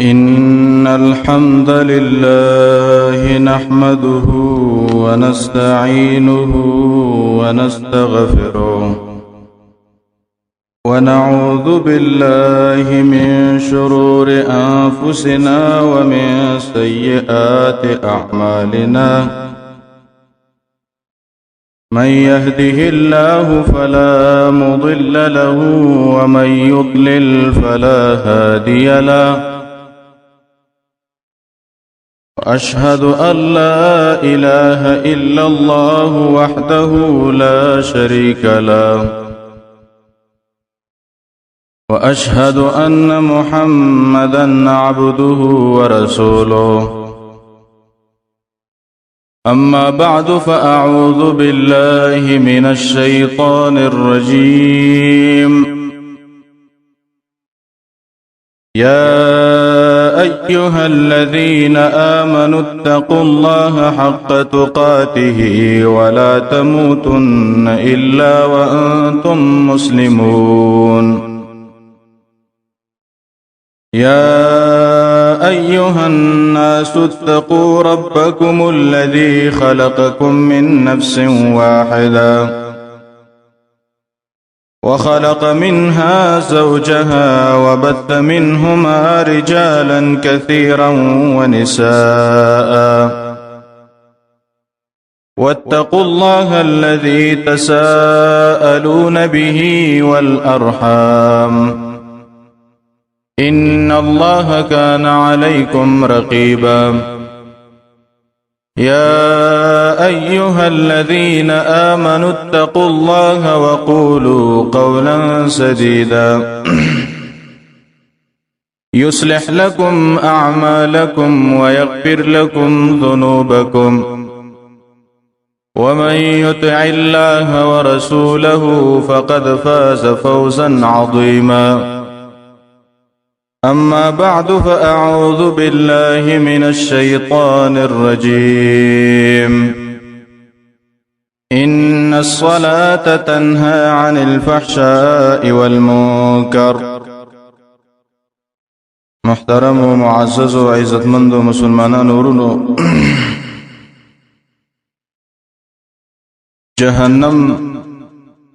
إن الحمد لله نحمده ونستعينه ونستغفره ونعوذ بالله من شرور أنفسنا ومن سيئات أعمالنا. من يهده الله فلا مضل له ومن يضلل فلا هادي له. وأشهد أن لا إله إلا الله وحده لا شريك له، وأشهد أن محمدا عبده ورسوله. أما بعد، فأعوذ بالله من الشيطان الرجيم. يا أيها الذين آمنوا اتقوا الله حق تقاته ولا تموتن إلا وأنتم مسلمون. يا أيها الناس اتقوا ربكم الذي خلقكم من نفس واحدة وخلق منها زوجها وبث منهما رجالا كثيرا ونساء، واتقوا الله الذي تساءلون به والأرحام، إن الله كان عليكم رقيبا. يا أيها الذين آمنوا اتقوا الله وقولوا قولا سديدا، يصلح لكم أعمالكم ويغفر لكم ذنوبكم، ومن يطع الله ورسوله فقد فاز فوزا عظيما. أما بعد، فأعوذ بالله من الشيطان الرجيم. إن الصلاة تنهى عن الفحشاء والمنكر. محترم و معزز و عزتمند مسلمانانو ورونو، جهنم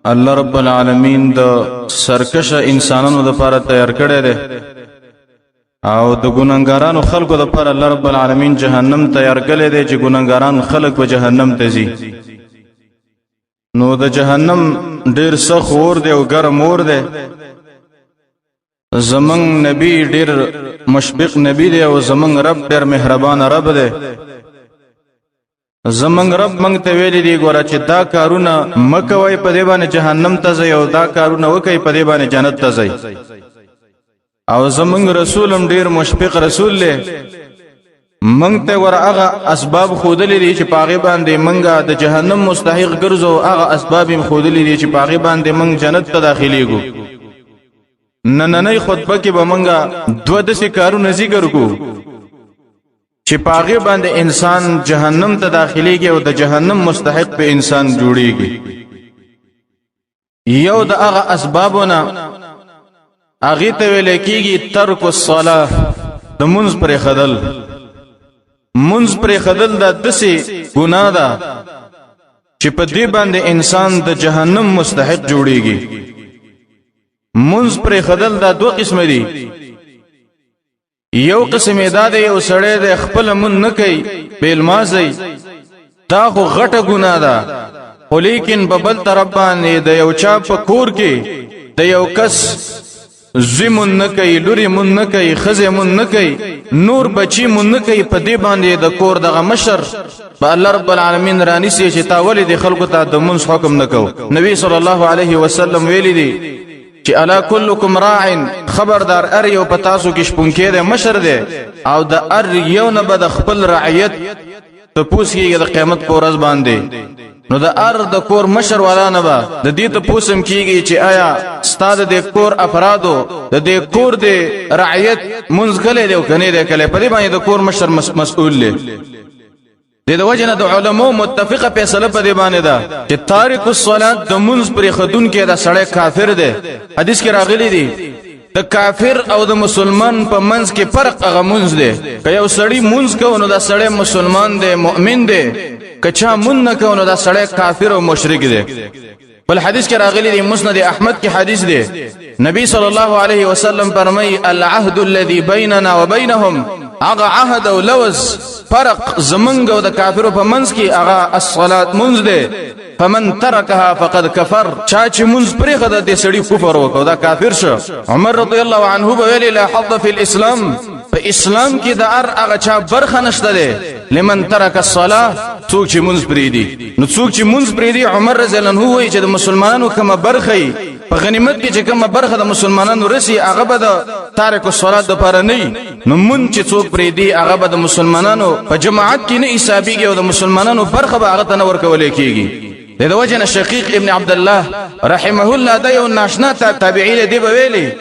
الله رب العالمین د سرکشه انسانانو د لپاره تیار کړی دی او د ګناګارانو خلکو د لپاره الله رب العالمین جهنم تیار کړی دی چې ګناګاران خلک په جهنم ته ځي. نو د جهنم ډیر سخت اور دی او ګرم اور دی. زمنګ نبی ډیر مشفق نبی دی او زمنګ رب ډیر مهربان رب دی. زمنګ رب منګ ته ویلي دی، ګوره چې دا کارونه مکوئ، په دې باندې جهنم ته ځئ، او دا کارونه وکئ، په دې باندې جنت ته ځئ. او زمنګ رسول هم ډیر مشفق رسول دی، منګ ته ور هغه اسباب خودلې دي چې پاغه باندې منګه د جهنم مستحق ګرځو، هغه اسباب هم خودلې دي چې پاغه باندې منګ جنت ته داخليږو. نننۍ خطبه کې به منګه دوه داسې کارونه ذکر کو چې پاغه باندې انسان جهنم ته داخليږي او د جهنم مستحق په انسان جوړيږي. یو د هغه اسبابونه هغه ته ویل کېږي ترک الصلاه، د منځ پر خدل. منځ پر خدل د دسي ګناه ده چې په دې باندې انسان د جهنم مستحق جوړيږي. منځ پر خدل دا دوه قسم دي. یو قسم دا دی، یو سړی د خپل مون نه کوي، بیل مازی، دا خو غټه ګناه ده، خو لیکن په بل طرف باندې د یو چا په کور کې د یو کس زوی مون نه کوي، لوري مون نه کوي، ښځې مون نه کوي، نور بچي مون نه کوي، په دې باندې د کور دغه مشر به الله رب العالمین رانیسي چې تا ولې د خلکو ته د مونځ حکم نه کو. نبی صلی الله علیه وسلم ویلي دي چې الا کلکم راع، خبردار ار یو په تاسو کې شپونکی دی، مشر دی، او د ار یو نه به د خپل رعیت تپوس کېږي د قیامت په ورځ باندې. نو د ار د کور مشر والا نه به د دې تپوس هم کېږي چې آیا ستا د دې کور افرادو، د دې کور د رعیت منځ کلی دی او کنه دی کلی. په دې باندې د کور مشر مسؤل دی. د وجه نه د علماو متفقه فیصله په دې باندې ده چې تارک الصلات، د منځ پر خدون کې، دا سړی کافر دی. حدیث کې راغلی دی. د کافر او د مسلمان په منځ کې فرق هغه مونځ دی. که یو سړی مونځ کوي نو دا سړی مسلمان دی، مؤمن دی. که چا مونځ نه کوي نو دا سړی کافر او مشرک دی. بل حدیث کې راغلی دی، مسند احمد کې حدیث دی، نبی صلی الله علیه وسلم فرمایي: العهد الذي بيننا وبينهم، هغه عهد او لوز فرق زمونږ او د کافرو په منځ کې هغه الصلاه مونځ دی. فمن ترکها فقد کفر، چا چې مونږ پرې خده د سړي کفر وکړ، دا کافر شو. عمر رضی الله عنه به ویلي: لا حظ فی الاسلام، په اسلام کې د ار هغه چا برخه نشته دی، لمن ترک الصلاه، څوک چې مونږ پرې دی. نو څوک چې مونږ پرې دی، عمر رضی الله عنه وایي چې د مسلمانانو کومه برخه په غنیمت کې چې کومه برخه د مسلمانانو رسی، هغه به د تارک الصلاه د پاره نه. نو مونږ چې څوک پرې دی، هغه به د مسلمانانو په جماعت کې نه حسابيږي او د مسلمانانو برخه به هغه ته نه ورکول کیږي. د وجه نه شقیق ابن عبد الله رحمه الله، دا یو ناشنا تابعی دی، به ویلي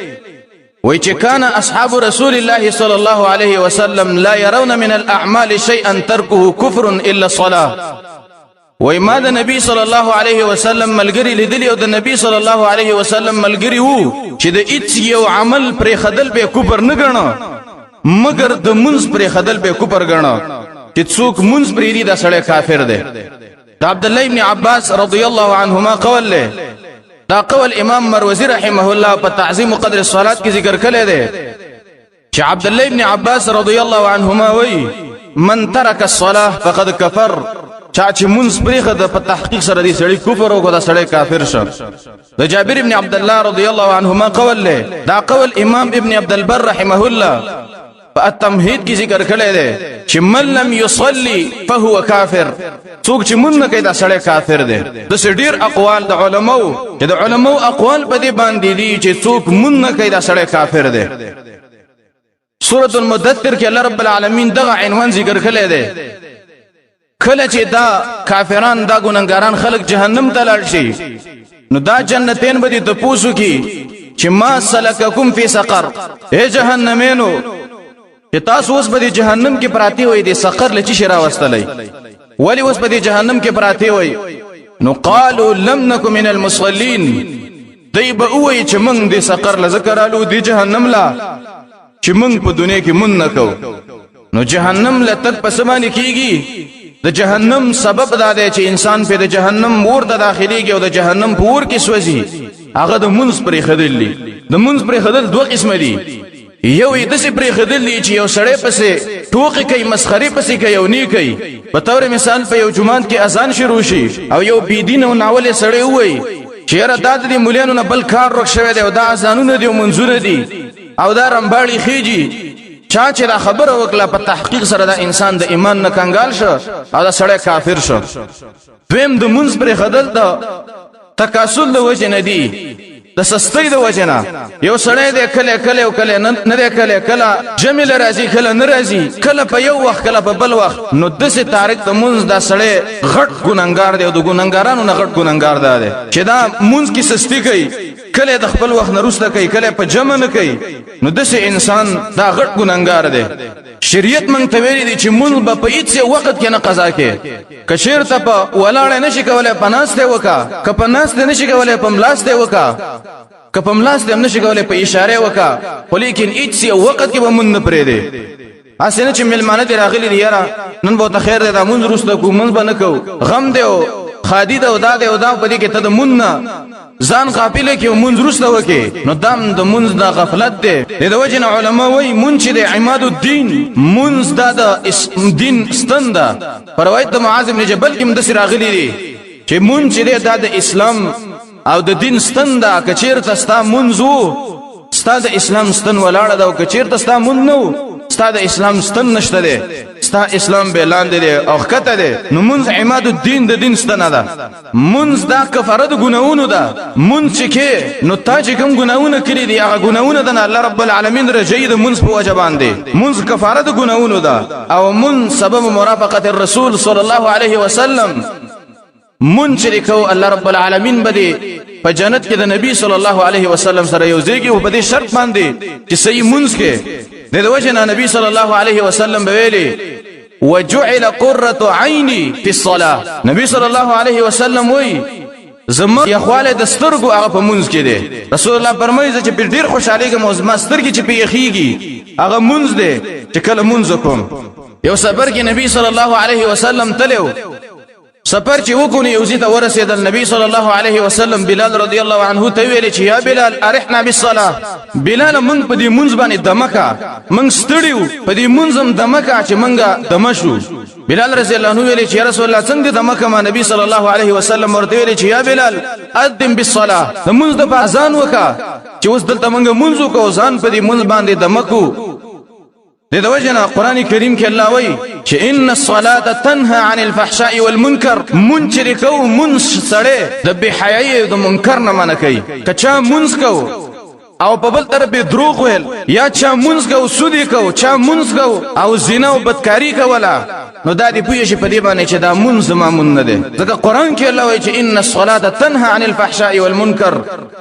وای چې کان اصحاب رسول الله صلی الله علیه وسلم لا يرون من الاعمال شيئا تركه كفر الا الصلاه. وای ما د نبی صلی الله علیه وسلم ملګری لیدلی او د نبی صلی الله علیه وسلم ملګری وو چې د هیڅ یو عمل پرې خدل به کفر نه ګڼه، مګر د منځ پرې خدل به کفر ګڼه، چې څوک منځ پرې دی دا سړی کافر دی. د عبد الله ابن عباس رضی الله عنهما قول له، دا قول امام مروزی رحمه الله په تعظیم قدر الصلات کې ذکر کړی دی، چې عبد الله ابن عباس رضی الله عنهما وی: من ترک الصلاه فقد کفر، چا چې مونږ پرېخه د په تحقیق سره دی سړی کفر وکړ، دا سړی کافر شو. د جابر ابن عبد الله رضی الله عنهما قول له، دا قول امام ابن عبد البر رحمه الله په التمهید کې ذکر کړی دی چې من لم يصلي فهو کافر، څوک چې مونږ نه کوي دا سړی کافر دی. د ډیر اقوال د علماو، چې د علماو اقوال په دې باندې دي چې څوک مونږ نه کوي دا سړی کافر دی. سورۃ المدثر کې الله رب العالمین دغه عنوان ذکر کړی دی. کله چې دا کافران، دا ګناګاران خلک جهنم ته لاړ شي، نو دا جنتین به دې تپوسو کی چې ما سلککم فی سقر، اے جهنمینو، چې تاسو اوس به د جهنم کې پراتی وای، د سقر لچ شي راوستلې، ولی اوس به د جهنم کې پراتی وای؟ نو قالوا لم نک من المصلين، دی به وای چې موږ د سقر لذکرالو، د جهنم لا، چې موږ په دنیا کې مونږ نه کو. نو جهنم له تک په سمانه کیږي. د جهنم سبب دا دی چې انسان په د جهنم ور ته داخليږي او د جهنم په ور کې سوځي، هغه د منځ پرې خدل دي. د منځ پرې خدل دوه قسمه دي. یو یې داسې پرې خدل دي چې یو سړی پسې ټوقې کوي، مسخرې پسې کوي او نه کوي. په تور مثال، په یو جومات کې اذان شروع شي او یو بيدین او ناولې سړی وایي چې یاره دا د مولیانو نه بل کار ورک شوی دی او دا اذانونه دي او منځونه دي او دا رمباړي خيږي. چا چې دا خبره وکړه، په تحقیق سره دا انسان د ایمان نه کنګال شو او دا سړی کافر شو. دویم د منځ پر خدل د تکاسل د وجه نه دی، د سستۍ د وجه نه. یو سړی دی کله کله او کله نه دی، کله کله جمع راځي، کله نه راځي، کله په یو وخت، کله په بل وخت. نو دسه تارک د منځ دا سړی غټ ګننګار دی او د ګننګارانو نه غټ ګننګار دا دی چې دا منځ کې سستی کوي، کله د خپل وخت نه روسته کوي، کله په جمع نه کوي. نو دسه انسان دا غټ ګننګار دی. شریعت مونږ ته ویلي دي چې مونږ به په هیڅ وخت کې نه قضا کې. کشیر ته په ولاړ نه شي کولای، په ناسته وکا، که په ناسته نه شي کولای، په ملاسته وکا، که په ملاسته هم نه شي کولای، په اشاره وکا، خو لیکن هیڅ وخت کې به مونږ نه پرې دی. هسې نه چې مېلمانه دې راغلي دي، یاره نن به ورته خیر دی، دا مونځ وروسته کوو، مونځ به نه کوو، غم دی او ښادي ده او دا دی او دا، په دې کې ته د مونځ نه ځان غافل کې او مونځ وروسته وکې، نو دام د مونځ نه غفلت دی. د وجې نه علما وایي مونځ چې دی عماد الدین، مونځ دا د دین ستن ده. په روایت د معاذ بن جبل کې هم داسې راغلي دي چې مونځ چې دی دا د اسلام او د دین ستن ده. که چیرته ستا مونځ وو، ستا د اسلام ستن ولاړه ده، او که چیرته ستا مونځ نه وو، ستا د اسلام ستن نشته دی، ستا اسلام به لاندې دی او ښکته دی. نو مونځ عماد الدین، د دین ستنه ده. مونځ دا کفاره د ګناهونو ده. مونځ چې کې، نو تا چې کوم ګناهونه کړي دي، هغه ګناهونه د الله رب العالمین رجعي د مونځ په وجه باندې. مونځ کفاره د ګناهونو ده او مونځ سبب مرافقت الرسول صلی الله علیه وسلم. مونږ چې کو، الله رب العالمین به دې په جنت کې د نبی صلی الله علیه وسلم سره یو ځای کې، په دې شرط باندې چې صحیح مونږ کې. د وجه نه نبی صلی الله علیه وسلم به ویلي: وجعل قرة عيني في الصلاه. نبی صلی الله علیه وسلم وی زما یخواله د سترګو هغه په مونځ کې دی. رسول الله فرمایي زه چې په ډیر خوشحالېږم او زما سترګې چې پې یخېږي هغه مونځ دی چې کله مونځ وکړم. یو سفر کې نبی صلی الله علیه وسلم تلو، سفر چې وکړو یو ځای ته ورسېدل. نبی صلی الله علیه وسلم بلال رضی الله عنه ته ویل چې یا بلال ارحنا بالصلاه، بلال مونږ په دې مونځ باندې دمکا، مونږ ستړي یو په دې مونځ هم دمکا چې مونږ دمه شو. بلال رضی الله عنه ویل چې یا رسول الله څنګه دمکا ما؟ نبی صلی الله علیه وسلم ورته ویل چې یا بلال اذن بالصلاه، د مونځ د اذان وکا چې اوس دلته مونږ مونځ وکړو، ځان په دې مونځ باندې دمکو. د دې وجه نه قرآن کریم کې الله وایي چې ان الصلاة تنهى عن الفحشاء والمنکر، مونځ چې کوو مونځ سړی د بې حیایۍ او د منکر نه منع کوي. که چا مونځ کوو او په بل طرف یې دروغ ویل، یا چا مونځ کوو سود یې کوو، چا مونځ کوو او زنا او بدکاري کوله، نو دا دې پوه شي په دې باندې چې دا مونځ زما مونځ نه دی. ځکه قرآن کې الله وایي چې ان الصلاة تنهى عن الفحشاء والمنکر،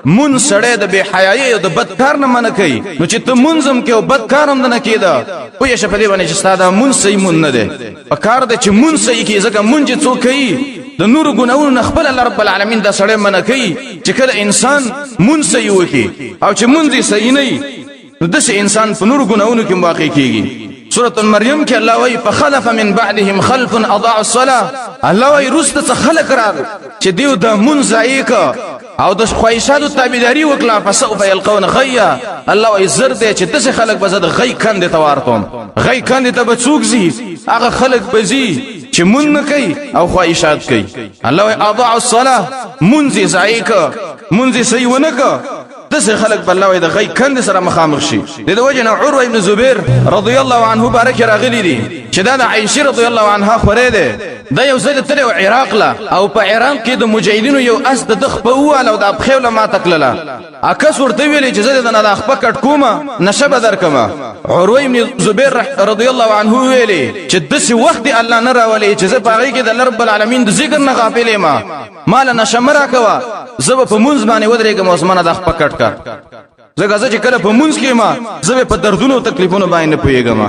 مونځ سړی د بې حیایۍ او د بد کار نه منع کوي. نو چې ته مونځ هم کوې او بد کار هم نه کېده، پوه شه په دې باندې چې ستا دا مونځ صحیح مونځ نه دی. په کار دی چې مونځ صحیح کړي، ځکه مونځ چې څوک کوي د نورو ګناهونو نه خپل الله رب العالمین دا سړی منع کوي. چې کله انسان مونځ صحیح وکړي او چې مونځ یې صحیح نه وي، نو داسې انسان په نورو ګناهونو کې واقع کیږي. سورة مریم کې الله وایي فخلف من بعدهم خلف اضاعوا الصلاة، الله وایي وروسته څه خلک راغلل چې دیو د مونځ ضایع کړ او د خواهشاتو تابعداري وکړه، فسوف یلقون غیا، الله وایي زر دی چې داسې خلک به زه د غی کندې ته ورتوم. غی کندې ته به څوک ځي؟ هغه خلک به ځي چې مونځ نه کوي او خواهشات کوي. الله وایي اضاعوا الصلاة، مونځ یې ضایع کړ، مونځ یې صحیح ونه کړ، داسې خلک به الله وایي د غی کندې سره مخامخ شي. د دې وجې نه عروه ابن زبیر رضی الله عنه باره کې راغلي دي چې دا د عایشې رضی الله عنها خورې دی. دا یو ځل تللی و عراق له، او په عراق کې د مجاهدینو یو اس د ده خپه وواله او دا پښې له ماته کړله. اکس ورته ویلې چې زه د نه دا خپه کټ کومه نشه به درکمه. عروه ابن زبیر رضی الله عنه ویلې چې داسې وخت دې الله نه راولي چې زه په هغې کې د الله رب العالمین د ذکر نه غافل یم، ما له نشه مه راکوه، زه به په مونځ باندې ودرېږم او زما نه دا خپه کټ کړه، ځکه زه چې کله په مونځ کې یم زه به په دردونو او تکلیفونو باندې نه پوهېږم.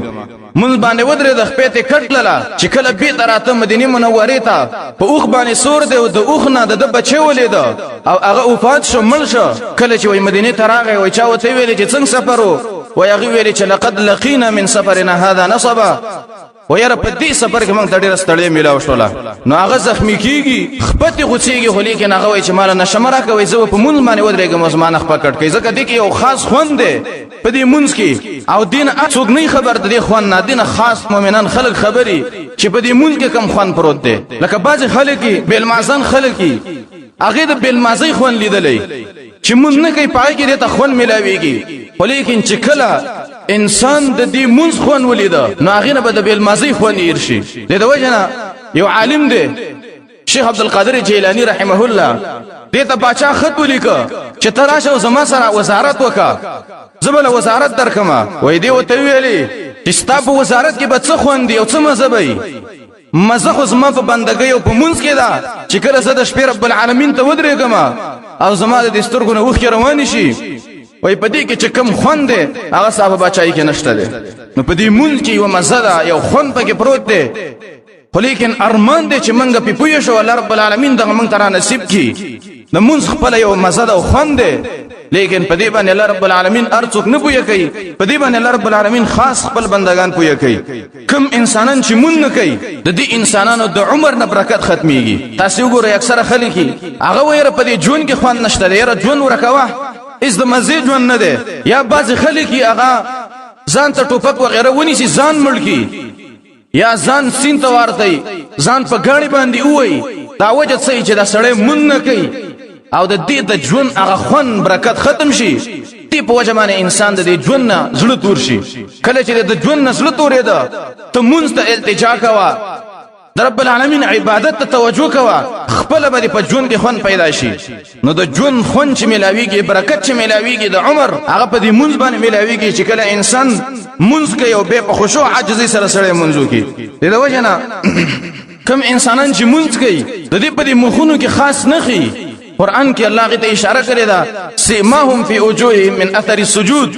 مونځ باندې ودرېده، خپې ته کټ کړله. چې کله بېرته راته مدینې منورې ته په اوښ باندې سور دی او د اوښ نه د ده بچی ولیده او هغه وفات شو، مړ شو. کله چې وایي مدینې ته راغی، وایي چا ورته ویلې چې څنګه سفر و؟ وایي هغې ویلې چې لقد لقینا من سفرنا هذا نصبا، ویره په دې سفر کې موږ ته ډېره ستړیا میلاو شوله. نو هغه زخمي کېږي، خپه ترې غوڅېږي، خو لیکن هغه وایي چې ماله نشه مه راکوئ، زه به په مونځ باندې ودرېږم او زما نه خپه کټ کوي، ځکه دې کې یو خاص خوند دی په دې مونځ کې، او دې نه څوک نه خبر د دې خوند نه، دې نه خاص مؤمنان خلک خبري چې په دې مونځ کې کم خوند پروت دی. لکه بعضې خلک بېلمازان خلک هغې د بېلمازۍ خوند لیدلی چې مونځ نه کوي، په هغې کې دې ته خوند میلاویږي، خو لیکن چې کله انسان د دې مونځ خوند ولیده نو هغې نه به د بېلمازۍ خوند هېر شي. د دې وجې نه یو عالم دی شیخ عبدالقادر جیلانی رحمه الله، دې ته باچا خط ولیکه چې ته راشه او زما سره وزارت وکړه، زه به له وزارت درکړم. وایي دې ورته وویلې چې ستا په وزارت کې به څه خوند دی او څه مزه به وي؟ مزه خو زما په بندګۍ او په مونځ کې ده چې کله زه د شپې رب العالمین ته ودرېږم او زما د دې سترګو نه اوښکې روانې شي، وایي په دې کې چې کوم خوند دی هغه ستا په باچایي کې نشته دی. نو په دې مونځ کې یوه مزه ده، یو خوند پکې پروت دی، خو لیکن ارمان دی چې موږ پې پوه شو، الله رب العالمین دغه موږ ته را نصیب کړي. د مونځ خپله یو مزه ده او خوند دی، لیکن په دې باندې الله رب العالمین هر څوک نه پوهه کوي، په دې باندې الله رب العالمین خاص خپل بندگان پوهه کوي. کم انسانان چې مونږ نه کوي د دې انسانانو د عمر نه برکت ختميږي. تاسو وګورئ اکثره خلک هغه وایي په دې ژوند کې خوند نشته دی، یاره ژوند ورکوه، هیڅ د مزې ژوند نه دی. یا بعضې خلک هغه ځان ته ټوپک وغیره ونیسي، ځان مړ کړي، یا ځان سین ته ورته، ځان په ګاڼي باندې ووایي. دا وجه څه چې دا سړی مونږ نه کوي او د دې د ژوند هغه خوند برکت ختم شي، دې په وجه باندې انسان د دې ژوند نه زړه تور شي. کله چې د ژوند نه زړه تورېده ته مونځ ته التجا کوه، د رب العالمین عبادت ته توجه کوه، خپله به دې په ژوند کې خوند پیدا شي. نو د ژوند خوند چې میلاویږي، برکت چې میلاویږي د عمر، هغه په دې مونځ باندې میلاویږي. چې کله انسان مونځ کوي او بیا په خشوع عاجزۍ سره سړی مونځ وکړي، د دې وجه نه کوم انسانان چې مونځ کوي د دې په دې مخونو کې خاص نښې، قرآن کې الله غي ته اشاره کړې ده، سیماهم فی وجوههم من اثر السجود.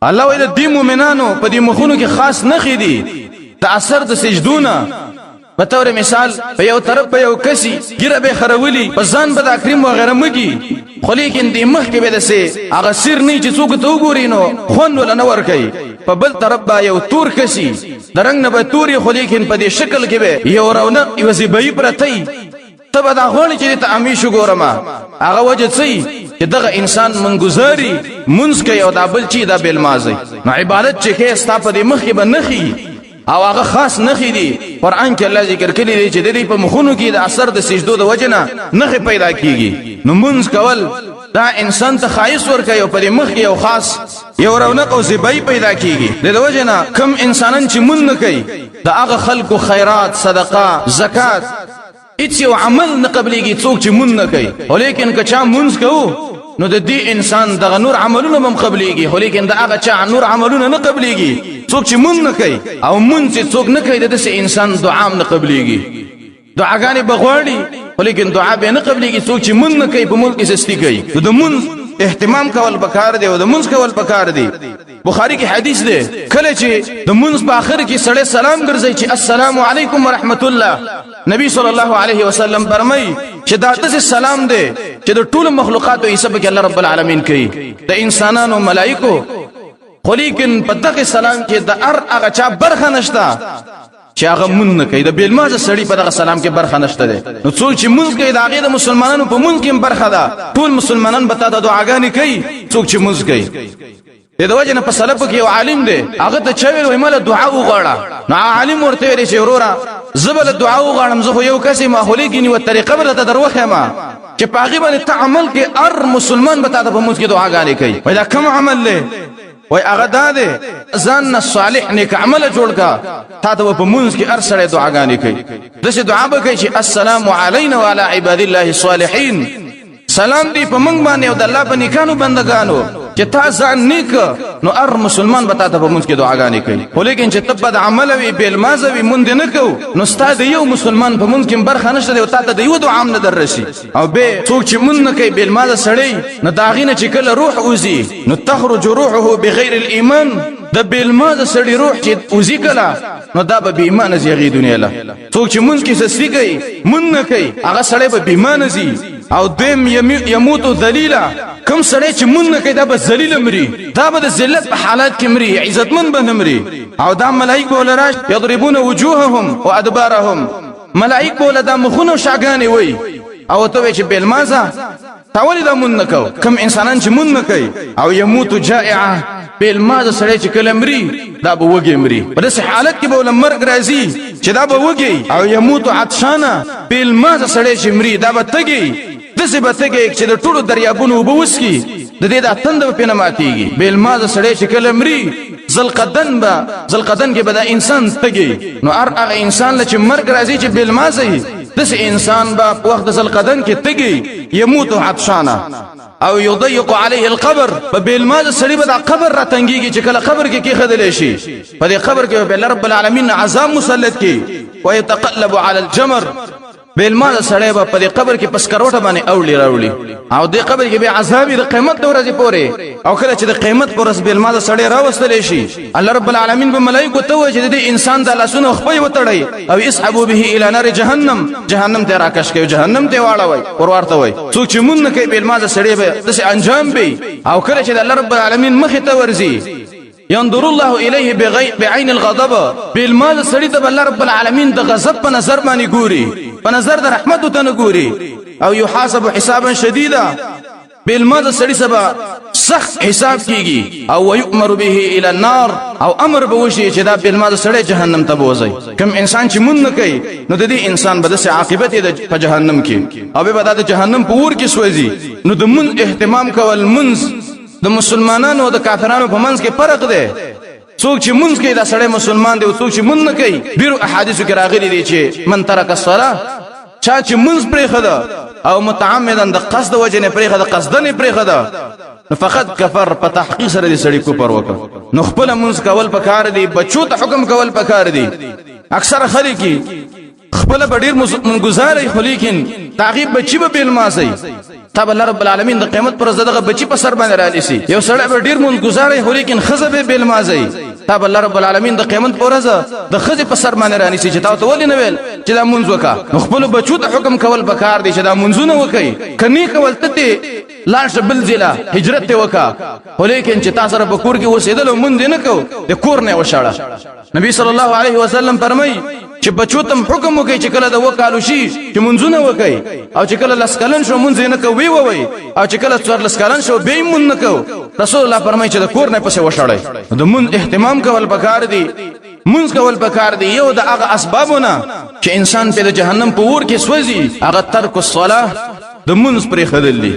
الله وایي د دې مؤمنانو په دې مخونو کې خاص نښې دي د اثر د سجدونه. په تور مثال په یو طرف په یو کسي ګیره به خرولي، په ځان به د کریم وغیره مګي، خو لیکن د مخ کې به دسه هغه سیر نه چې څوک ته وګوري نو خوند ولا نه ور کوي. په بل طرف به یو تور کسي د رنګ نه به توري، خو لیکن په دې شکل کې به یو رونق یو زیبایي پرته، ته به دا غواړې چې ته امیش وګورم. هغه وجه څه چې دغه انسان منګزاري منځ کوي او دا بل چې دا بل مازي. نو عبادت چې کې ستا په دې مخ کې به نخي او هغه خاص نخي دي. قران کې الله ذکر کړی دی چې د دې په مخونو کې د اثر د سجدو د وجنه نخي پیدا کیږي. نو منځ کول دا انسان ته خایس ورکوي او په دې مخ کې یو خاص یو رونق او زیبایي پیدا کیږي. د دې وجنه کم انسانان چې مونږ نه کوي د هغه خلکو خیرات، صدقه، زکات، هیڅ یو عمل نه قبليږي څوک چې مونږ نه کوي. خو لیکن که چا مونږ کوو نو د دې انسان دغه نور عملونه هم قبليږي، خو لیکن د هغه چا نور عملونه نه قبليږي څوک چې مونږ نه کوي. او مونږ چې څوک نه کوي د داسې انسان دعا هم نه قبليږي. دعاګانې به غواړي خو لیکن دعا به نه قبليږي څوک چې مونږ نه کوي، په مونږ کې سستی کوي. نو د مونږ اهتمام کول پکار دی او د مونږ کول پکار دی. بخاری کې حدیث دی، کله چې د مونږ په آخر کې سړی سلام ګرځي چې السلام علیکم ورحمت الله، نبی صلی الله علیه وسلم فرمایي چې دا داسې سلام دی چې د ټولو مخلوقاتو حساب کې الله رب العالمین کوي، د انسانانو، ملائکو، خو لیکن په دغه سلام کې د هر هغه چا برخه نشته چې هغه مونږ نه کوي. د بیلمازه سړي په دغه سلام کې برخه نشته دی. نو څوک چې مونږ کوي د هغې د مسلمانانو په مونږ کې برخه ده، ټول مسلمانان به تا ته دعاګانې کوي څوک چې مونږ کوي. د وجه نه په سلف کې یو عالم دی، هغه ته چا ویل وایي ماله دعا وغواړه. نو عالم ورته ویل چې وروره زه به له دعا وغواړم، زه خو یو کس یم، خو لیکن یوه طریقه به درته در وښیم چې په هغې باندې ته عمل کې هر مسلمان به تا ته په مونځ کې دعاګانې کوي. وایي دا کوم عمل دی؟ وای هغه دا دی ځان نه صالح نیک عمل جوړ کا، تا ته په مونږ کې هر سړی دعاګانې کوي. داسې دعا به کوي چې السلام علینا وعلى عباد الله الصالحین، سلام دی په مونږ باندې او د الله په نیکانو بندگانو. چې تا ځان نیک نو هر مسلمان به تا ته په مونږ کې دعاګانې کوي. خو لیکن چې ته بد عمل وي، بېلمازه وي، مونږ نه کو، نو ستا د یو مسلمان په مونږ کې برخه نشته او تا ته د یو دعا هم نه در رسي. او به څوک چې مونږ نه کوي بېلمازه سړی، نو د هغې نه چې کله روح وځي نو تخرج روحه بغیر الایمان، د بېلمازه سړي روح چې وځي کله نو دا به بې ایمانه ځي هغې دنیا له. څوک چې مونږ کې سستي کوي، مونږ نه کوي، هغه سړی به بې ایمانه ځي. او دویم یموت ذلیلا، کوم سړی چې مونږ نه کوي دا به ذلیل مري، دا به د ذلت په حالت کې مري، عزتمن به نه مري. او دا ملایک به له راشي یضربون وجوههم وادبارهم، ملایک به له دا مخونه شاګانې وایي او ته وایي چې بېلمازه تا ولې دا مونږ نه کوو. کوم انسانان چې مونږ نه کوي او یموت جائعه، بېلمازه سړی چې کله مري دا به وږی مري، په داسې حالت کې به له مرګ راځي چې دا به وږی. او یموت عطشانه، بېلمازه سړی چې مري دا به تږی، داسې به تږی چې د ټولو دریابونو اوبه وڅښي، د دې دا تنده به پرې نه ماتېږي. بېلمازه سړی چې کله مري ذلقدن به ذلقدن کې به دا انسان تږی. نو هر هغه انسان له چې مرګ راځي چې بېلمازه وي، داسې انسان به په وخت د ذلقدن کې تږی، یموت عطشانه او یضیق علیه القبر. په بېلمازه سړي به دا قبر را تنګېږي چې کله قبر کې کېښودلی شي، په دې قبر کې به الله رب العالمین عذاب مسلط کړي. ویتقلب علی الجمر، بېلمازه سړی به په دې قبر کې په سکروټه باندې اوړي راوړي او دې قبر کې به عذاب د قیامت د ورځې پورې. او کله چې د قیامت پر ورځ بېلمازه سړی راوستلی شي، الله رب العالمین به ملایکو ته وایي چې د دې انسان د لاسونو خپې وتړئ او اسحبوا به الی نار جهنم، جهنم ته راکش کوي، جهنم ته واړوئ، ور ورته وایي. څوک چې مونږ نه کوي بېلمازه سړی به داسې انجام وي. او کله چې د الله رب العالمین مخې ته ورځي ينظر الله الیه بعین الغضب، بالمال سړی ته الله رب العالمین د غضب په نظر باندې ګوري، په نظر د رحمت ته نه ګوري. او یحاسب حسابا شدیدا، بالمال سړی سبا سخت حساب کیږي. او ويؤمر به الى النار، او امر به وشي چې دا بالمال سړی جهنم ته بوځي. کوم انسان چې مونږ نه کوي نو د دې انسان به داسې عاقبت په جهنم کې او به د جهنم په اور کې سوځي. نو د مونږ اهتمام کول، مونږ د مسلمانانو او د کافرانو په منځ کې فرق دی. څوک چې مونږ کوي دا سړی مسلمان دی او څوک چې مونږ نه کوي، ډیرو احادیثو کې راغلي دي چې من ترک الصلاه، چا چې مونږ پرېښوده او متعمدا د قصد وجې نه پرېښوده، قصدا یې پرېښوده، نو فقط کفر، په تحقیق سره دې سړي کفر وکړ. نو خپله مونځ کول پکار دی، بچو ته حکم کول پکار دی. اکثره خلک خپله به ډېر منګزاري، خو لیکن د هغې بچي به بېلمازي. تا به الله رب العالمین د قیامت پر ورځ دغه بچی په سر باندې رانیسي. یو سړی به ډیر مونځ ګزاري خو لیکن ښځه به بې لمانځه وي، تا به الله رب العالمین د قیامت پر ورځ د ښځې په سر باندې رانیسي چې تا ته ولې نه ویل چې دا مونځ وکړه. نو خپلو بچو ته حکم کول پکار دی چې دا مونځونه وکړئ، که نه کول ته ترې لاړ شه بل ځای له هجرت دې وکړه، خو لیکن چې تا سره په کور کې اوسېدل او مونځ دې نه کو، د کور نه یې وشړه. نبی صلی الله علیه وسلم فرمایي چې بچو تم حکم وکړي چې کله د وکالو شي چې منځونه وکړي، او چې کله لس کلن شو منځ نه کوي ووي، او چې کله 14 کلن شو به مونږ نه کو. رسول الله فرمایي چې د کور نه پسې وشړی. د مونږ اهتمام کول پکار دی، مونږ کول پکار دی. یو د هغه اسبابونه چې انسان په جهنم په ور کې سوځي هغه ترک الصلاه، د مونږ پرې خدل دي.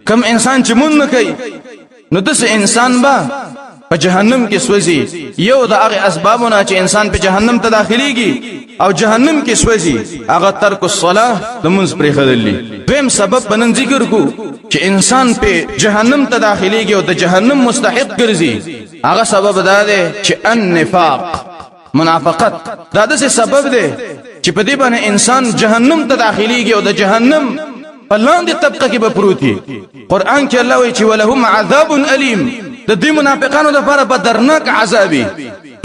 کم انسان چې مونږ نه کوي نو داسې انسان به په جهنم کې سوځي. یو د هغه اسبابونه چې انسان په جهنم ته داخليږي او جهنم کې سوځي هغه ترک الصلاه، د مونځ پرېښودل دي. دویم سبب به نن ذکر کو چې انسان په جهنم ته داخليږي او د جهنم مستحق ګرځي، هغه سبب دا دی چې النفاق، منافقت. دا داسې سبب دی چې په دې باندې انسان جهنم ته داخليږي او د جهنم په لاندې طبقه کې به پروت وي. قرآن کې الله وایي چې ولهم عذاب الیم، د دې منافقانو لپاره به درناک عذاب وي.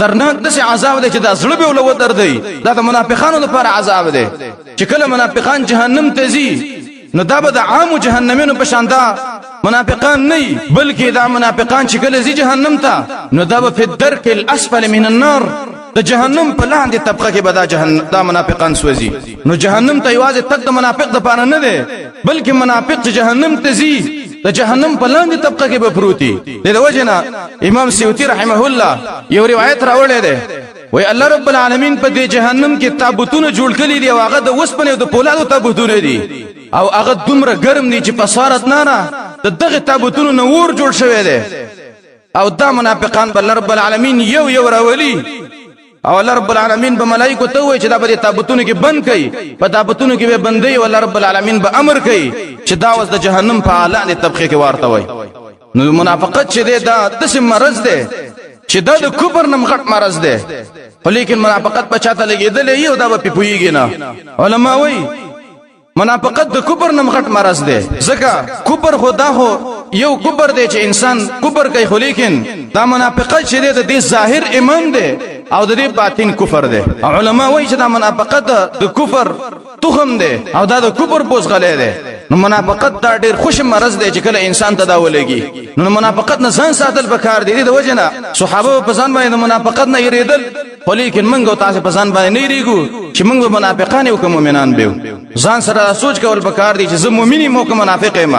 درناک داسې عذاب دی چې دا زړه به له ودردوي. دا د منافقانو لپاره عذاب دی چې کله منافقان جهنم ته ځي نو دا به د عامو جهنمینو په شان دا منافقان نه، بلکې دا منافقان چې کله ځي جهنم ته نو دا به په درک الاسفل من النار، د جهنم په لاندې طبقه کې به دا جهنم دا منافقان سوځي. نو جهنم ته یوازې تک د منافق د پاره نه دی، بلکې منافق چې جهنم ته ځي د جهنم په لاندې طبقه کې به پروت وي. د دې وجې نه امام سیوطي رحمه الله یو روایت راوړی دی، وای الله رب العالمین په دې جهنم کې تابوتونه جوړ کړي دي او هغه د وسپنې او د پولادو تابوتونه دي، او هغه دومره ګرم دي چې په صارت ناره د دغه تابوتونو نه اور جوړ شوی دی. او دا منافقان به الله رب العالمین یو یو راولي او الله رب العالمین به ملائکو ته وایي چې دا به دې تابوتونو کې بند کړي، په تابوتونو کې به بندوي او الله رب العالمین به امر کوي چې دا اوس د جهنم په اعلی طبقې کې ورته وایي. نو منافقت چې دی دا داسې مرض دی چې دا د کفر نم غټ مرض دی، خو لیکن منافقت په چاته لګېدلی یو دا به پې پوهېږي نه. علما وایي منافقت د کفر نم غټ مرض دی، ځکه کفر خو دا خو یو کفر دی چې انسان کفر کوي، خو لیکن دا منافقت چې دی د دې ظاهر ایمان دی او د دې باطن کفر دی. علما وایي چې دا منافقت د کفر تخم دی او دا د کفر بوزغلی دی. نو منافقت دا ډیر خوش مرض دی چې کله انسان ته دا ولګي. نو منافقت نه ځان ساتل پکار دی. د وجه نه صحابه په ځان باندې د منافقت نه یریدل، خو لیکن موږ او تاسو په ځان باندې نه یریږو چې موږ به منافقان یو که مؤمنان به یو. ځان سره سوچ کول پکار دی چې زه مؤمن یم او که منافق یم.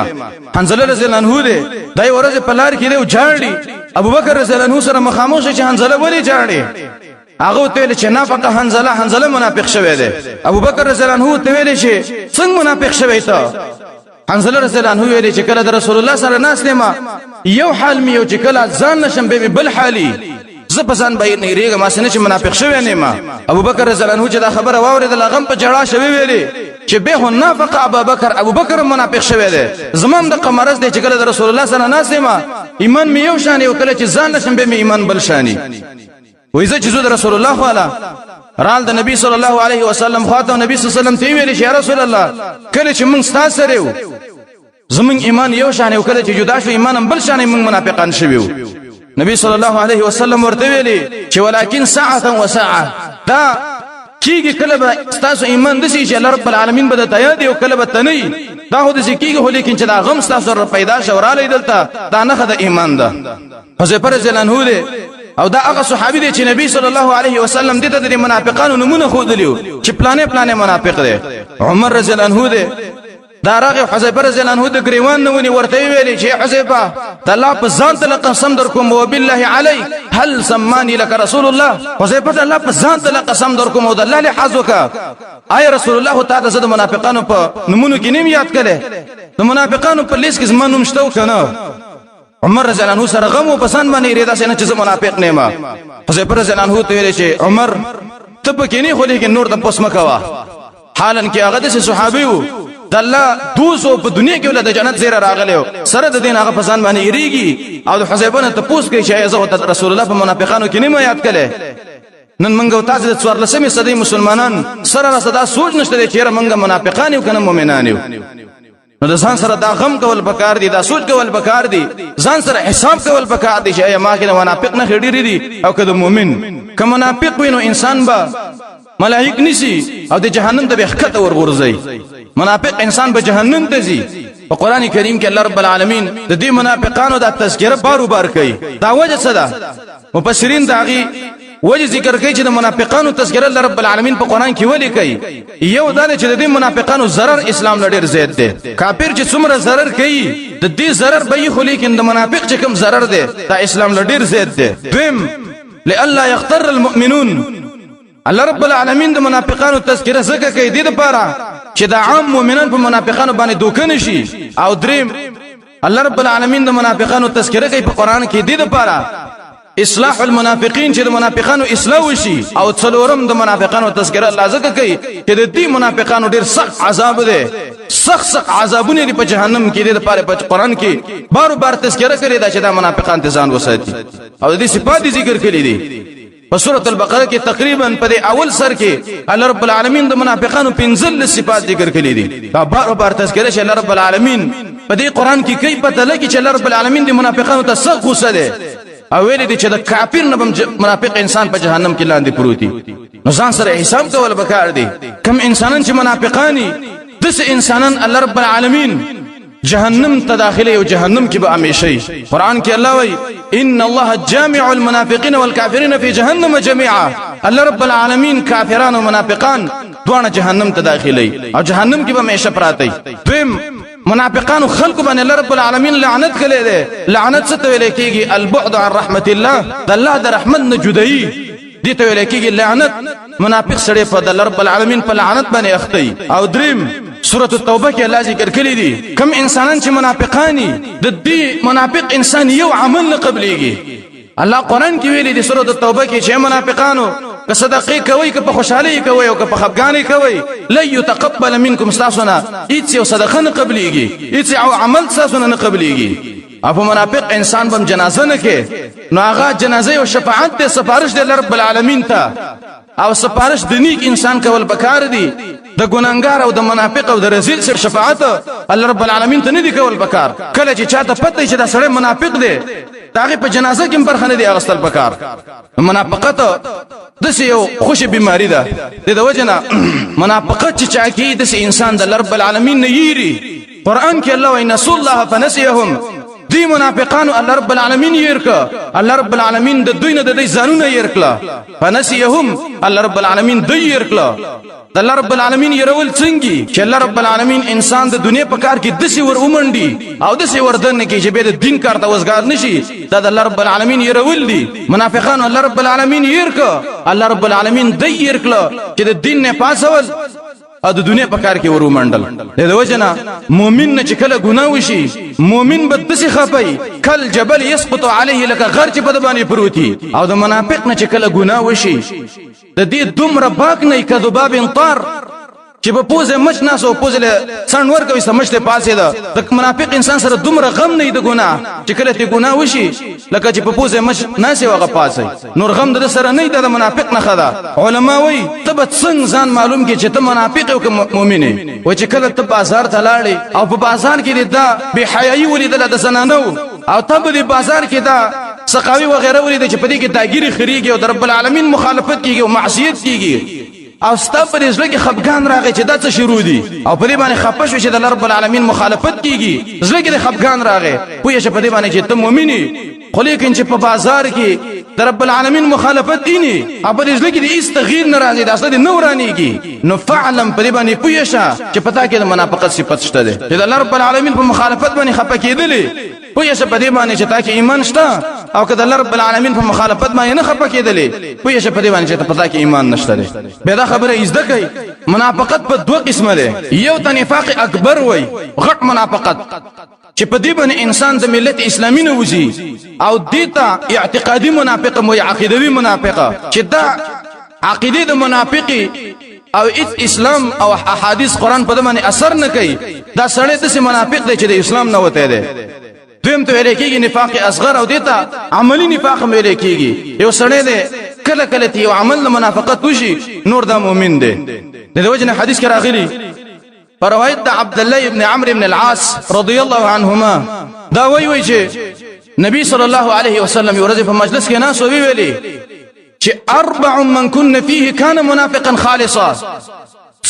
حنظله رضی الله عنه دی دا یوه ورځ په لار کې دی او ژاړي. ابوبکر رضی الله عنه سره مخامخ شي چې حنظله ولې ژاړي؟ هغه ته ویل چې نافقه حنظله، حنظله منافق شوی دی. ابوبکر رضی الله عنه ته ویل چې څنګه منافق شوی ته؟ حنظله رضی الله عنه ویل چې کله د رسول الله سره ناست یم یو حال مې یو، چې کله ځان نشم به مې بل حالي، زه په ځان باندې نه یریږم، هسې نه چې منافق شوی نه یم. ابوبکر رضی الله عنه چې دا خبره واورېدله هغه هم په ژړا شوی ویلې چې به نافق ابوبکر، ابوبکر منافق شوی دی. زما هم دغه مرض دی چې کله د رسول الله سره ناست یم ایمان مې یو شان یو، کله چې ځان نشم به مې ایمان بل شانی. وای زه چې زه د رسول الله خواله رال د نبی صلی الله علیه وسلم خواته، نبی صلی الله علیه وسلم ته ویل چې یا رسول الله کله چې موږ ستا سره یو زمونږ ایمان یو شان یو، کله چې جدا شو ایمان هم بل شان، موږ منافقان شوي. نبی صلی الله علیه وسلم ورته ویلي چې ولکن ساعه و ساعه، دا کیږي کله به ستاسو ایمان دسی چې الله رب العالمین به درته یاد او کله به ته نه، دا خو داسې کیږي، خو لیکن چې دا غم ستاسو سره پیدا شو رالی دلته دا نښه د ایمان ده. حذیفه رضی الله عنه دی او دا هغه صحابي دی چې نبی صلی الله علیه وسلم دې ته د منافقانو نمونه ښودلی چې پلانې پلانې منافق دی. عمر رضی الله عنه دی، دا راغی حذیفه رضی الله عنه د ګریوان نه ونی ورته ویلې چې حذیفه د الله په ځان ته قسم در کوم او بالله علی هل سمانی لك رسول الله، حذیفه د الله په ځان ته قسم در کوم او د الله لحاظ وکړه، آیا رسول الله تعالی زه د منافقانو په نمونو کې نیم یاد کړي؟ د منافقانو په لیست کې زما نوم شته او کنه؟ عمر رضی الله عنه سره غم او پسند باندې ریدا سینه چې زه منافق نه یم. حذیفه رضی الله عنه ته ویل چې عمر ته پکې نه، خو لیکن نور د پوس مکوا. حالن کې هغه د صحابي وو، د الله 200 په دنیا کې ول د جنت زیره راغلی سره د دین هغه په ځان باندې یریږي او د حذیفه نه تپوس کوي چې زه رسول الله په منافقانو کې نه ما یاد کړي. نن موږ او تاسو د 14مې صدۍ مسلمانان سره را صدا سوچ نشته چې موږ منافقان یو کنه مؤمنان یو. نو د ځان سره دا غم کول پکار دي، دا سوچ کول پکار دي، ځان سره حساب کول پکار دي چې ایا ما کې د منافق نه ډېرې دي او که د مؤمن. که منافق وي نو انسان به ملائک نسی او د جهنم ته به ښکته ورغورځي. منافق انسان به جهنم ته ځي. په قران کریم کې الله رب العالمین د دې منافقانو د تذکره بارو بار کوي. دا وجه څه ده؟ مفسرین دا غي وجه ذکر کوي چې د منافقانو تذکره الله رب العالمین په قران کې ولي کوي. یو دا چې د دې منافقانو ضرر اسلام لډیر زیات دی. کافر چې څومره ضرر کوي د دې ضرر به یې خو، لیکن د منافق چې کوم ضرر دی دا اسلام لډیر زیات دی. دویم، لئلا یغتر المؤمنون، الله رب العالمین د منافقانو تذکره ځکه کوي د لپاره چې د عام مؤمنان په منافقانو باندې دوکه نشي. او دریم، الله رب العالمین د منافقانو تذکره کوي په قران کې د لپاره اصلاح المنافقین، چې د منافقانو اصلاح وشي. او څلورم، د منافقانو تذکره الله ځکه کوي چې د دې منافقانو ډیر سخت عذاب دی، سخت سخت عذابونه دي په جهنم کې. د لپاره په قران کې بار بار تذکره کړې ده چې دا منافقان ته ځان وساتي، او د دې صفات ذکر کړې دي. په سورۃ البقره کې تقریبا په دې اول سر کې الله رب العالمین د منافقانو پنځل صفات ذکر کړې دي. دا بار بار تذکره چې الله رب العالمین په دې قران کې کوي، پته لګي چې الله رب العالمین د منافقانو ته سخت غوسه ده، او ویل دي چې د کافر نه منافق انسان په جهنم کې لاندې پروت دي. نو ځان سره حساب کول پکار دي. کم انسانان چې منافقانی، دس انسانان الله رب العالمین جهنم ته داخله او جهنم کې به همیشئ. قران کې الله وای، ان الله جامع المنافقین والکافرین فی جهنم جميعا. الله رب العالمین کافران او منافقان دواړه جهنم ته داخلي او جهنم کې به همیشه پراته. دویم، منافقانو خلق باندې الله رب العالمین لعنت کړی دی. لعنت څه ته ویل کېږي؟ البعد عن رحمت الله، د الله د رحمت نه جدایي دې ته ویل کېږي لعنت. منافق سړی په د الله رب العالمین په لعنت باندې اخته. او دریم، سورۃ التوبه کې الله ذکر کړی دي کم انسانان چې منافقانی، د دې منافق انسان یو عمل نه قبليږي. الله قران کې ویلي دي سورۃ التوبه کې چې منافقانو، که صدقې کوي، که په خوشحالي کوي او که په خفګانې کوي، لا يتقبل منکم، تاسو نه هیڅ یو صدقه نه قبليږي، هیڅ یو عمل تاسو نه قبليږي. او په منافق انسان بم جنازه نه کې، نو هغه جنازه او شفاعت ته سفارش دی رب العالمین ته، او سفارش د نیک انسان کول پکار دی. د ګناګار او د منافق او د رذیل سره شفاعت الله رب العالمین ته نه دی کول پکار. کله چې چاته پته چې دا سړی منافق دی، داغه په جنازه کې برخه نه دی اغستل پکار. منافقت داسې یو خوشې بیماری ده. د وجه نه منافقت چې چا کې، داسې انسان د رب العالمین نه یری. قرآن کې الله وایي، نسوا الله فنسیهم. دی منافقانو الله رب العالمین ير ک، الله رب العالمین د دوی نه د دې ځانونه ير کړه. فنسیهم، الله رب العالمین دوی ير کړه. د الله رب العالمین يرول څنګه؟ چې الله رب العالمین انسان د دنیا په کار کې دسی ور ومنډي او دسی وردن کې چې به د دین کار ته وزګار نشي، دا د الله رب العالمین يرول دي. منافقان الله رب العالمین ير ک، الله رب العالمین دوی ير کړه چې د دین نه پاسول او د دنیا په کار کې ورو منډل. د وجنه مؤمن نه چې کله ګناه وشي، مؤمن به دسې خپي کل جبل یسقط علیه، لکه غر چې په باندې پروتي. او د منافق نه چې کله ګناه وشي، د دې دومره باک نه کذباب طار، چې په پوزه مچ ناس او پوزه له څنډ ورکوي، سمج ته پاسې ده. د منافق انسان سره دومره غم نه د ګناه چې کله ته ګناه وشي، لکه چې په پوزه مچ ناسې وغه پاسې، نور غم د سره نه. د منافق نه خدا علما وای، ته به څنګه ځان معلوم کې چې ته منافق او که مؤمن؟ و چې کله ته بازار ته لاړې او په بازار کې دا بے حیايي ولیدله د زنانو، او ته په بازار کې دا سقاوي وغیرہ ولید چې په دې کې داګيري خريږي او د رب العالمین مخالفت کیږي او معصیت کیږي، او ستا په دې زړه کې خفګان راغی چې دا څه شروع دي، او په دې باندې خپه شو چې د رب العالمین مخالفت کیږي، زړه کې د خفګان راغی، پوه شه په دې باندې چې ته مؤمن. خو لیکن چې په بازار کې د رب العالمین مخالفت دیني او په دې زړه کې د هیڅ تغییر نه راځي، د اصل نه ورانیږي، نو فعلم، په دې باندې پوه شه چې پتا کې د منافقت صفت شته ده، چې د رب العالمین په مخالفت باندې خپه کېدلې، پوه شه په دې باندې چې تا کې ایمان شته. او که د الله رب العالمین په مخالفت باندې نه خپه کېدلې، پوه شه په دې باندې چې ته پتا کې ایمان نشته دی. بیا دا خبره زده کوي، منافقت په دوه قسمه دی. یو ته نفاق اکبر وای، غټ منافقت چې په دې باندې انسان د ملت اسلامي نه وځي، او دې ته اعتقادي منافق مو، عقیدوي منافق، چې دا عقیده د منافقي او هیڅ اسلام او احادیث قران په باندې اثر نه کوي، دا سړی داسې منافق دی چې د اسلام نه وتی دی. دویم ته ویل کېږي نفاق اصغر، او دیتا عملی نفاق هم ویل کېږي. یو سړی دی، کله کله ته یو عمل د منافقت وشي، نور دا مؤمن دی. د دې وجه نه حدیث کې راغلی، پر روایت د عبد الله ابن عمرو ابن العاص رضی الله عنهما دا وی وی چې نبی صلی الله علیه وسلم یو ورځ په مجلس کې ناس وی ویلي چې اربع من كن فيه كان منافقا خالصا.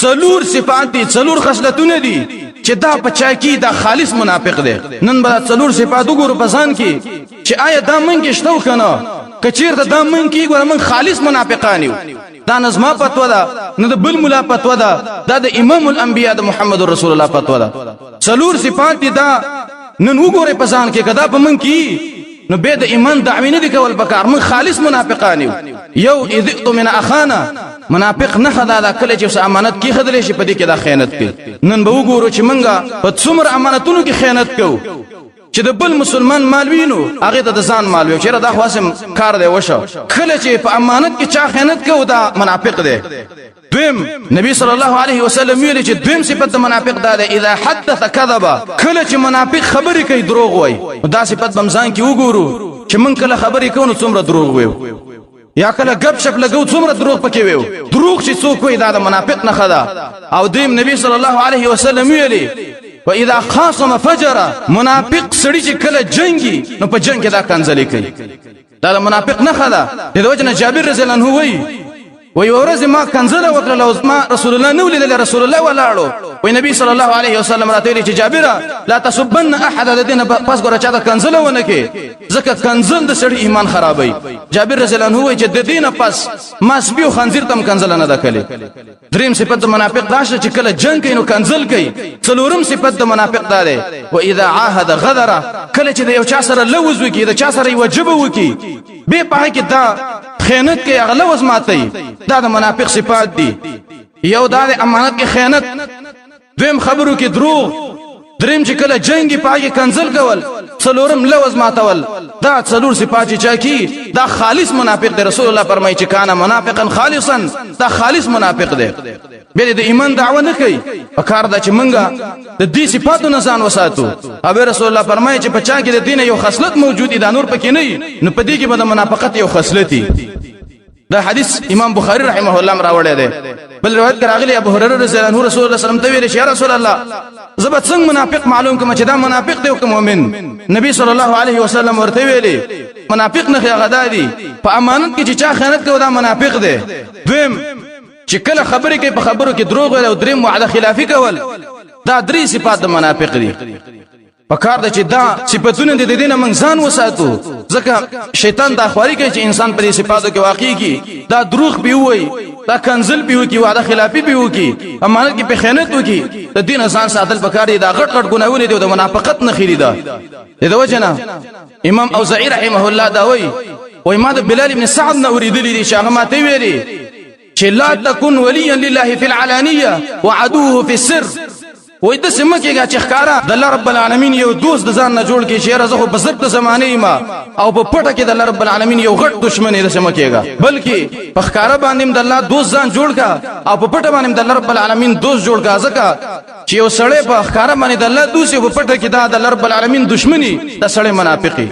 څلور صفات دي، څلور خصلتونه دي چې دا په چا کې دا خالص منافق دی. نن به دا څلور صفات وګورو په ځان کې چې آیا دا مونږ کې شته او که نه. که چېرته دا مونږ کې ګوره مونږ خالص منافقان یو. دا نه زما فتوا ده، نه د بل ملا فتوا ده، دا د امام الانبیا د محمد رسول الله فتوا ده. څلور صفات دي، دا نن وګورئ په ځان کې، که دا په مونږ کې نو به د ایمان دعوی نه دی کول پکار، مونږ خالص منافقان یو. یو اذ من اخانا، منافق نه خدا دا کله چې امانت کې خدلې شي په دې کې دا خیانت کوي. نن به وګورو چې مونږه په څومره امانتونو کې خیانت کوو چې د بل مسلمان مال وینو هغه ته د ځان مال وي، چیرې دا خو اسم کار دی وشه. کله چې په امانت کې چا خیانت کوي دا منافق دی. دویم نبی صلی الله علیه وسلم ویل چې دویم صفت د منافق دا دی اذا حدث كذب، کله چې منافق خبرې کوي دروغ وایي. دا صفت بمزان کې وګورو چې مونږ کله خبرې کوو نو څومره دروغ وایو، یا کله ګپ شپ لګو څومره دروغ پکې ویو. دروغ چې څوک وایي دا د منافق نښه ده. او دویم نبی صلی الله علیه وسلم ویلي واذا خاصم فجر، منافق سړي چې کله جنگي نو په جنگ کې دا کنځلې کوي، دا د منافق نښه ده. د وجه نه جابر رضی الله عنه وایي وی ورځ ما کنځله وکړه او ما رسول الله نه ولیدل، رسول الله ولاړو. وی نبی صلی الله علیه وسلم راته ویلي چې جابره لا تسبن احد، د دې نه پس ګوره چا ته کنځله ونه کې، ځکه کنځل د سړي ایمان خرابوي. جابر رضی الله عنه وایي چې د دې نه پس ما سپي او خنزیر ته هم کنځله نه ده کړې. دریم صفت د منافق دا چې کله جنگ کوي نو کنځل کوي. څلورم صفت د منافق دا دی و اذا عاهد غدر، کله چې د یو چا سره لوز وکړي، د چا سره یو جبه وکړي، به په کې دا خیانت کوي، هغه لوز ماتوي. دا د منافق صفات دي. یو دا د امانت کې خیانت، دویم خبرو کې دروغ، دریم چې کله جنگي پاګه کنزل کول، څلورم لوز ماتول. دا څلور صفات چې چا کی دا خالص منافق دی. رسول الله فرمایي چې کان منافقا خالصا، دا خالص منافق دی، بیا د ایمان دعوه نه کوي. په کار ده چې مونږه د دې صفاتو نه ځان وساتو. او رسول الله فرمایي چې په چا کې د دین یو خصلت موجود دی دا نور پکې نه، نو په دې کې به د منافقت یو خصلت دی. دا حدیث امام بخاری رحمه الله راوړی دی. بل روایت کې راغلی ابو هريره رضی الله عنه رسول الله صلی الله علیه وسلم ته ویل چې یا رسول الله زه به څنګه منافق معلوم کوم چې دا منافق دی او که مؤمن؟ نبی صلی الله علیه وسلم ورته ویلي منافق نه هغه دا دی په امانت کې چې چا خیانت کوي دا منافق دی. دویم چې کله خبرې کوي په خبرو کې دروغ ویل، او دریم وعده خلافي کول. دا درې صفات د منافق دي. پکار ده چې دا صفاتونه د دې نه موږ ځان وساتو، ځکه شیطان دا خواري کوي چې انسان په دې صفاتو کې واقع کی، دا دروغ به وای، دا کنزل به وکي، وعده خلافي به وکي، امانت کې په خیانت وکي. د دین ځان ساتل پکار دي. دا غټ غټ ګناهونه دي او د منافقت نه خېری ده. د وجه نه امام اوزاعي رحمه الله دا وایي، وای ما د بلال ابن سعد نه اوریدلی دي چې هغه ماته ویلي چې لا تكن وليا لله في العلانيه وعدوه في السر. وای د سم کېږي چې ښکارا د الله رب العالمین یو دوست د ځان نه جوړ کی چې زه خو بزرګ د زمانه ما او په پټه کې د الله رب العالمین یو غټ دشمن یې د سم کېږي، بلکې په ښکارا باندې د الله دوست ځان جوړ کا او په پټه باندې د الله رب العالمین دوست جوړ کا. ځکه چې یو سړی په ښکارا باندې د الله دوست په پټه کې دا د الله رب العالمین دشمنی، دا سړی منافقي.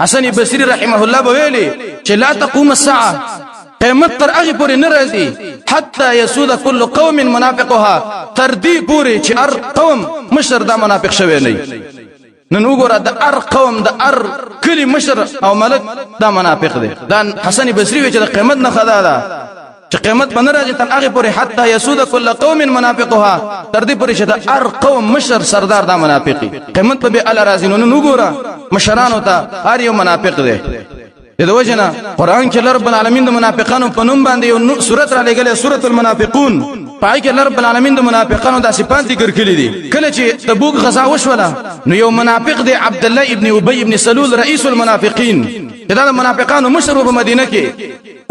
حسن بصری رحمه الله به ویلي چې لا تقوم الساعه، قیامت تر هغه پورې نه راځي حتی یسود کل قوم منافقها، تر دې پورې چې هر قوم مشر دا منافق شوی نه. نن وګوره د هر قوم د هر کلي مشر او ملک دا منافق دی. دا حسن بصري وی چې د قیامت نه خدا ده چې قیامت به نه راځي تر هغې پورې حتی یسود کل قوم منافقها، تر دې پورې چې د هر قوم مشر سردار دا منافقي، قیامت به به الله راځي. نو نن وګوره مشرانو ته هر یو منافق دی. د وجه نه قرآن کې الله رب العالمین د منافقانو په نوم باندې یو سورت را لېږلی، سورة المنافقون. په هغې کې الله رب العالمین د منافقانو دا صفات ذکر کړي دي. کله چې تبوک غزا وشوله نو یو منافق دی عبدالله ابن ابی ابن سلول رئیس المنافقین، چې دا د منافقانو مشر و په مدینه کې.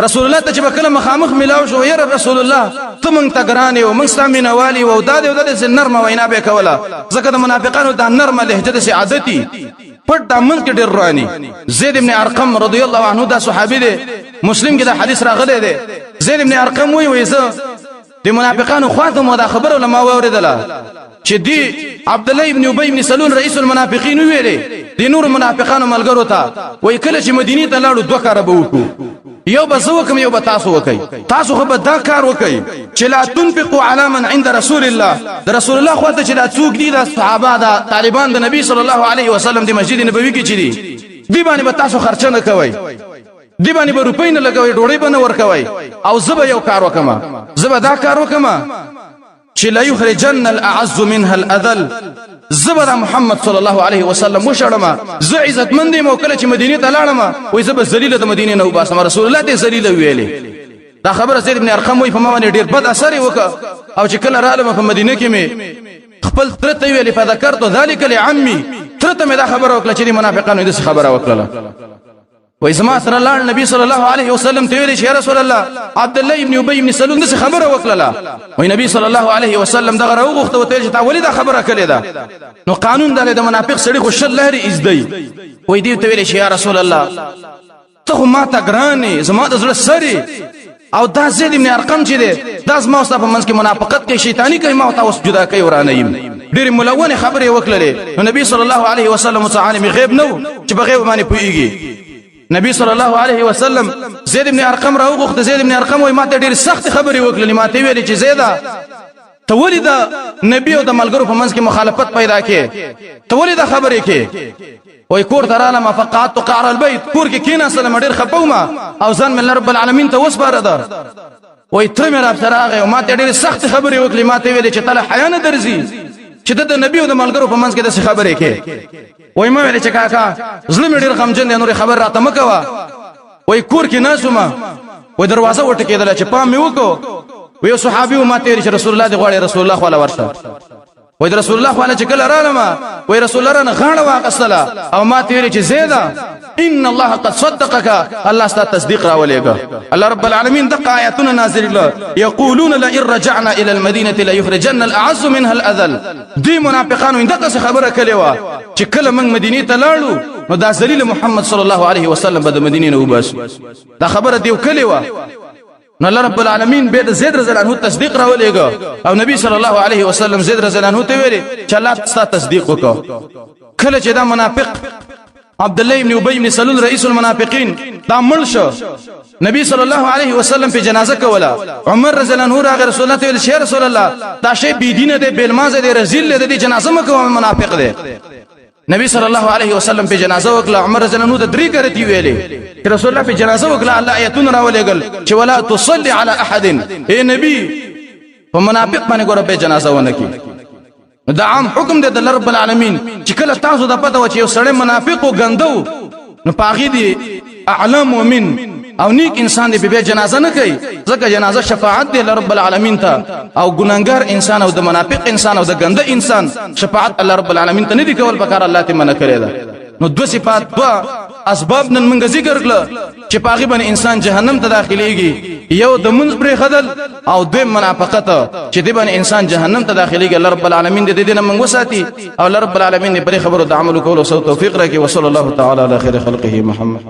رسول الله ته چې به کله مخامخ ملاو شو، یاره رسول الله ته مونږ ته ګران یې او مونږ ستا مینه وال یو او دا دی او دا دی، نرمه وینا به یې کوله، ځکه د منافقانو دا نرمه لهجه داسې عادت وي، پټ دا منځ کې ډېر رواني. زید ابن ارقم رضی الله عنه دا صحابي دی، مسلم کې دا حدیث راغلی دی. زید ابن ارقم وایي، وایي زه د منافقانو خواته مو دا خبره له ما واورېدله چې دی عبد الله ابن ابي ابن سلول رئیس المنافقین ویلې د نور منافقانو ملګرو ته، وایي کله چې مدینې ته لاړو دوه کاره به وکړو. یو به زه وکم، یو به تاسو وکئ. تاسو خو به دا کار وکئ چې لا تنفقوا علی من عند رسول الله، د رسول الله خواته چې دا څوک دي، دا صحابه، دا طالبان د نبی صلی الله علیه وسلم د مسجد نبوي کې چې دي، دی باندې به تاسو خرچه نه کوئ، دی باندې به روپۍ نه لګوئ، ډوډۍ به نه ورکوئ. او زه به یو کار وکم، زه به دا کار وکم چې لا یخرجن الاعز منها الاذل، زه به محمد صلی الله علیه وسلم وشړم. زه عزتمند یم او کله چې مدینې ته لاړم، وایي زه به ذلیله د مدینې نه وباسم. رسول الله ته ذلیله ویلې دا خبره. زید بن ارقم وایي په ما باندې ډېر بد اثر یې وکړ. او چې کله رالم په مدینه کې، مې خپل تره ته ویلې، فذکرت ذلک لعمي، تره ته مې دا خبره وکړه چې منافقانو داسې خبره وکړله. وای زما سره لاړ، نبی صلی الله علیه وسلم ته ویل چې یا رسول الله، عبد الله ابن ابي ابن سلول داسې خبره وکړله. وای نبی صلی الله علیه وسلم دغه راوغوښته، ورته چې تا ولې دا خبره کړې ده؟ نو قانون دا د منافق سړي خو شل لارې ایزدی. وای دی ته ویل چې یا رسول الله، ته خو ما ته ګران یې، زما د زړه سر، او دا زید ابن ارقم چې دی، دا زما ستا په منځ کې منافقت کوي، شیطانی کوي، ما او تا اوس جدا کوي، ورانه یم. ډېرې ملونې خبرې وکړلې. نو نبی صلی الله علیه وسلم څه عالم غیب نه چې په غیب باندې پوهېږي. نبی صلی الله علیه وسلم زید ابن ارقم راوغوښت. زید ابن ارقم وایي ما ته ډېرې سختې خبرې وکړلې، ما ته ویلې چې زیده، ته ولې د نبی او د ملګرو په منځ کې مخالفت پیدا کې؟ ته ولې دا خبرې کې؟ وای کور ته رالم، فقعدت قعر البيت، کور کې کېناستلم، ډېر خپه وم او ځان مې رب العالمین ته وسپاره ده. وای تره مې راپسې راغی او ما ته ډېرې سختې خبرې وکړې، ما ته ویلې چې ته له حیا نه درځي چې د نبی او د ملګرو په منځ کې داسې خبرې کې. وای ما ویلې چې کاکا، زړه مې ډېر غمجن دی، نورې خبرې راته مه کوه. وای کور کې ناست وم، وای دروازه وټکېدله، چې پام مې وکړو، وای یو صحابي و، ما ته ویل چې رسول الله دې غواړي، رسول الله خواله ورشه. وای رسول الله خواله چې کله رالم، وای رسول الله رانه غاړه واخیستله او ما ته ویل چې زیده، ان الله قد صدقك، الله ستا تصدیق راولېږه. الله رب العالمین دغه آیاتونه نازل کړل، یقولون لئن رجعنا الى المدینه ليخرجن الاعز منها الاذل. دې منافقانو دغه خبره کړې وه چې کله موږ مدینې ته لاړو، نو دا ذلیل محمد صلی الله علیه وسلم به د مدینې نه وباسو. دا خبره دیو کړې وه. نو الله رب العالمین به د زید رضی الله عنه تصدیق راولېږه او نبی صلی الله علیه وسلم زید رضی الله عنه ته ویلي چې الله ستا تصدیق وکړ. کله چې دا منافق عبد الله ابن ابي بن سلول رئیس المنافقین دا مړ شو، نبی صلی الله علیه وسلم په جنازه کوله. عمر رضی الله عنه راغی، رسول الله ته ویل چې رسول الله، دا شی بی دینه دی، بیلمازه دی، رزیل دی، د جنازه مکو، منافق دی. نبی صلی الله علیه وسلم په جنازه وکړه. عمر رضی الله عنه د درې کرتی ویلې چې رسول الله په جنازه وکړه، الله آیتونه راولېږل چې ولا تصلي علی احد، اے نبی، په منافق باندې ګوره په جنازه ونه کی. دا عام حکم دی د الله رب العالمین چې کله تاسو د پته و چې یو سړی منافق او ګندو، نو پاغي دی اعلم مؤمن او نیک انسان دی بیا جنازه نه کوي، ځکه جنازه شفاعت دی الله رب العالمین ته، او ګناګار انسان او د منافق انسان او د ګنده انسان شفاعت الله رب العالمین ته نه دی کول پکار، الله ته منع کړی ده. نو دو صفات، دو اسباب نن موږ ذکر کړل چې پاغي باندې انسان جهنم ته داخليږي، یو د منځ پرې خدل او دویم منافقت، چې دی باندې انسان جهنم ته داخليږي. الله رب العالمین دې دې نه موږ وساتي او الله رب العالمین دې پرې خبرو د عمل کولو سو توفیق راکړي. وصلی الله تعالی علی خیر خلقه محمد.